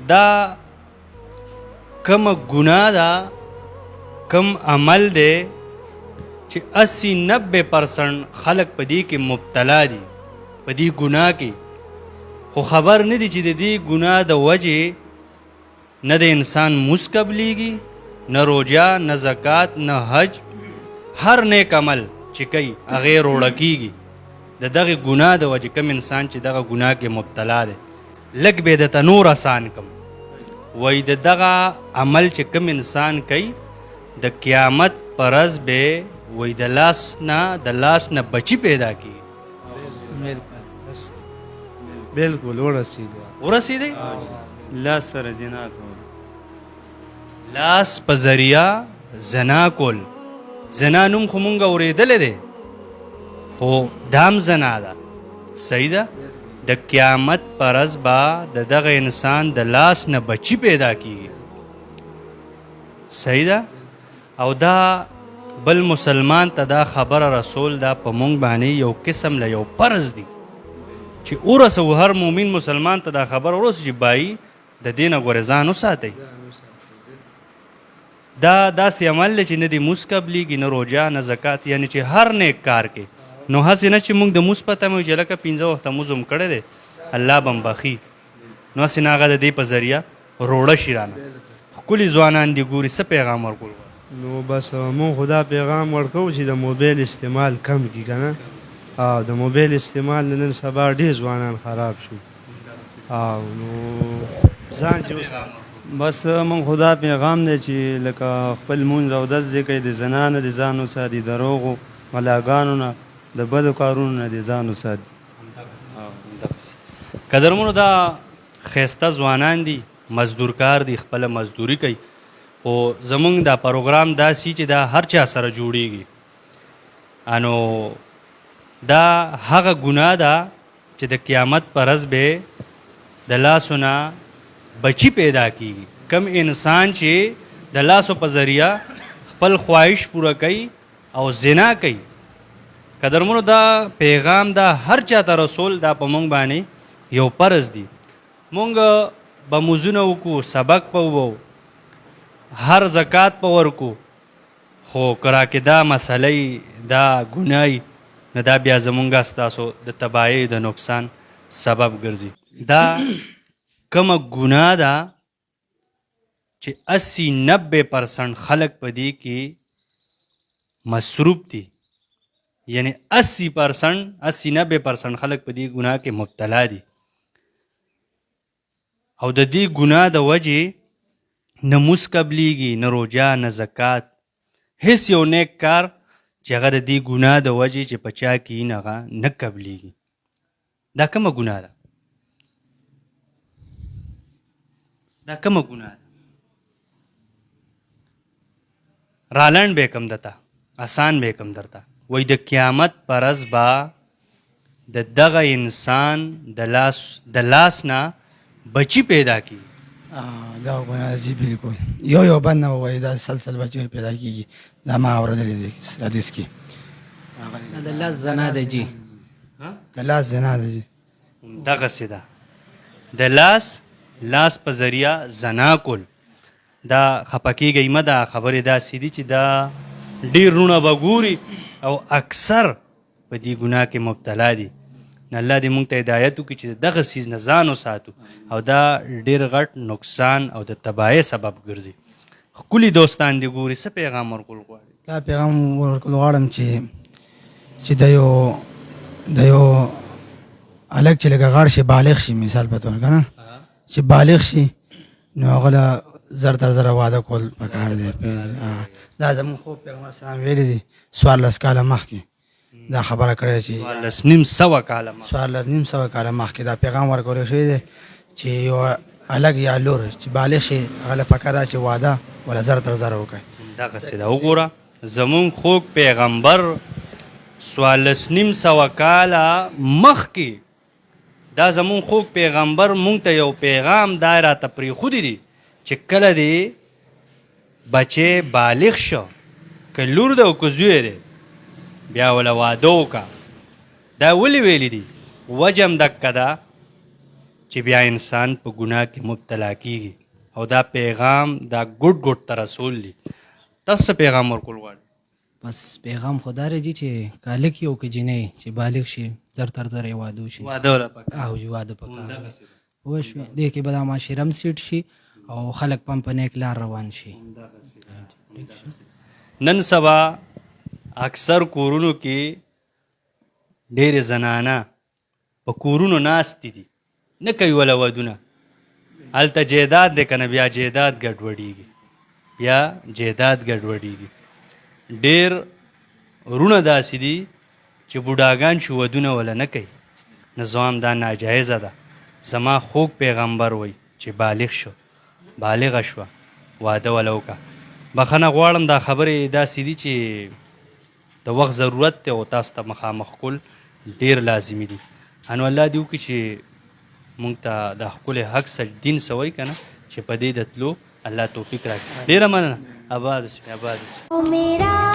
دا کومه ګناه ده، کوم عمل دی چې 80 90% خلک په دې کې مبتلا دي، په دې ګناه کې، خو خبر نه دي چې د دې ګناه د وجې نه د انسان موس قبلیږي، نه روژه، نه زکات، نه حج، هر نیک عمل چې کوي هغې روړه کیږي د دغې ګناه د وجې. کوم انسان چې دغه ګناه کې مبتلا دی، لږ به درته نور اسان کم. وایي د دغه عمل چې کوم انسان کوي، د قیامت پر ورځ به وایي د لاس نه بچی پیدا کیږي. بالکل، ورسېدو. ورسېدی. لاس سره زنا کول. لاس په ذریعہ زنا کول. زنا نوم خو مونږ اورېدلی دی، خو دام زنا ده، صحیح ده. د قیامت پر ورځ به د دغه انسان د لاس نه بچی پیدا کیږي، صحیح ده. او دا بل مسلمان ته دا خبره رسول دا په مونږ باندې یو قسم له یو فرض دی چې ورسو، هر مؤمن مسلمان ته دا خبره ورسو چې بای د دینه ګورې ځان وساتئ. دا داسې عمل دی چې نه د موس قبلیږي، نه روژه، نه زکات، یعنی چې هر نیک کار کې. نو هسې نه چې موږ د موس پته مو چې لکه پنځه وخته موز هم کړی دی، الله به هم بخي، نو هسې نه هغه د دې په ذریعه روړه شي رانه. ښکلي ځوانان دي ګوري، څه پیغام ورکول؟ نو بس مونږ خو دا پیغام ورکوو چې د موبایل استعمال کم کړي که نه، او د موبایل استعمال نن سبا ډېر ځوانان خراب شو، او نو ځان چې بس مونږ خو دا پیغام دی چې لکه خپل مونځ او دس دې کوي، د زنا نه د ځان وساتي، دروغو، ملاګانو نه، د بدو کارونو نه د ځان وساتي. قدرمنو، دا ښایسته ځوانان دي، مزدورکار دي، خپله مزدوري کوي، خو زمونږ دا پروګرام داسي چې دا هر چا سره جوړیږي. انو دا هغه ګناه ده چې د قیامت پر ورځ به د لاسو نه بچی پیدا کیږي. کم انسان چې د لاسو په ذریعہ خپل خواهش پوره کوي او زنا کوي. قدرمنو، دا پیغام دا هر چا ته رسول دا په مونږ باندې یو فرض دی. مونږ به موزونه وکړو، سبق په وو، هر زکات په ورکو، خو کرا کې دا مسلې، دا ګنای نه، دا بیا زمونږ ستاسو د تباهۍ، د نقصان سبب ګرځي. دا کومه ګناه ده چې 80 90% خلک په دې کې مصروف دي، یعنی 80%، 80 90% خلک په دې ګناه کې مبتلا دي، او د دې ګناه د وجې نه موس قبلیږي، نه روژه، نه زکات، هیڅ یو نیک کار چې هغه د دې ګناه د وجې چې په چا کې نه، هغه نه قبلیږي. دا کومه ګناه ده؟ دا کومه ګناه ده؟ رالند به کم دتا، اسان به کم درته. وای د قیامت پر ورځ به د دغه انسان د لاس نه بچی پیدا کی. دا ګناه جی، بالکل. یو یو بند نه وایي، دا سلسل بچی پیدا کیږي. دا ما اورېدلې دي حدیث کې. دا د لاس زنا ده جی. د لاس زنا ده جی. دغه سیده د لاس په ذریعہ زنا کول. دا خپه کېږئ مه، دا خبرې داسې دي چې دا ډېر رونه به ګوري او اکثر په دې ګناه کې مبتلا دي. نو الله دې مونږ ته هدایت وکړي چې دغه څیز نه ځان وساتو، او دا ډېر غټ نقصان او د تباهۍ سبب ګرځي. ښکلي دوستان دې ګوري، څه پیغام ورکول غواړي؟ دا پیغام ورکول غواړم چې د یو هلک چې لکه غاړ شي، بالغ شي، مثال په تور کنه، چې بالغ شي نو هغه له زر تر زره واده کول پکار دی. دا زموږ خو پیغمبر سلام ویلي دي، 14 کاله مخکې دا خبره کړې چې 540 کاله مخکې. 540 کاله مخکې دا پیغام ورکول شوی دی چې یو هلک یا لور چې بالغ شي، هغه له پکار ده چې واده ولا زر تر زره وکړي. دغسې ده. وګوره، زمونږ خوږ پیغمبر 540 کاله مخکې، دا زمونږ خوږ پیغمبر مونږ ته یو پیغام دا راته پرېښودي دي چې کله دې بچی بالغ شو، که لور ده او که زوی دی، بیا وله واده وکړه. دا ولې ویلي دي؟ وجه هم دکه ده. چې بیا انسان په ګناه کې مبتلا کیږي او دا پیغام دا ګوټ ګوټ ته رسول دي. تاسو څه پیغام ورکول غواړئ؟ بس پیغام خو دا دی چې که هلک یې او که جینۍ چې بالغ شي زر تر زره یې واده وشي. واده ولا پکار. او جي واده پکار دی. پوه شوې؟ دې کې به دا معاشره هم سیټ شي او خلک په هم په نیک لار روان شي. نن سبا اکثر کورونو کې ډېرې زنانه په کورونو ناستې دي، نه کوي ولا ودونه. هلته جیداد دی کنه، بیا جیداد ګډوډیږي، بیا جیداد ګډوډیږي. ډېر وروڼه داسې دي چې بوډاګان شو ودونه ولا نه کوي. نو ځوام دا ناجایزه ده. زما خوږ پیغمبر وایي چې بالغ شو، بالغه شوه، واده ولا وکړه. بخښنه غواړم، دا خبرې داسې دي چې د وخت ضرورت دی او تاسو ته مخامخ کول ډیر لازمي دي. انو الله دې وکړي چې مونږ ته دا ښکلی حق څه دین څه وایي که نه، چې په دې د تلو الله توفیق راکړي. ډیره مننه، اباد اوسئ، اباد اوسئ.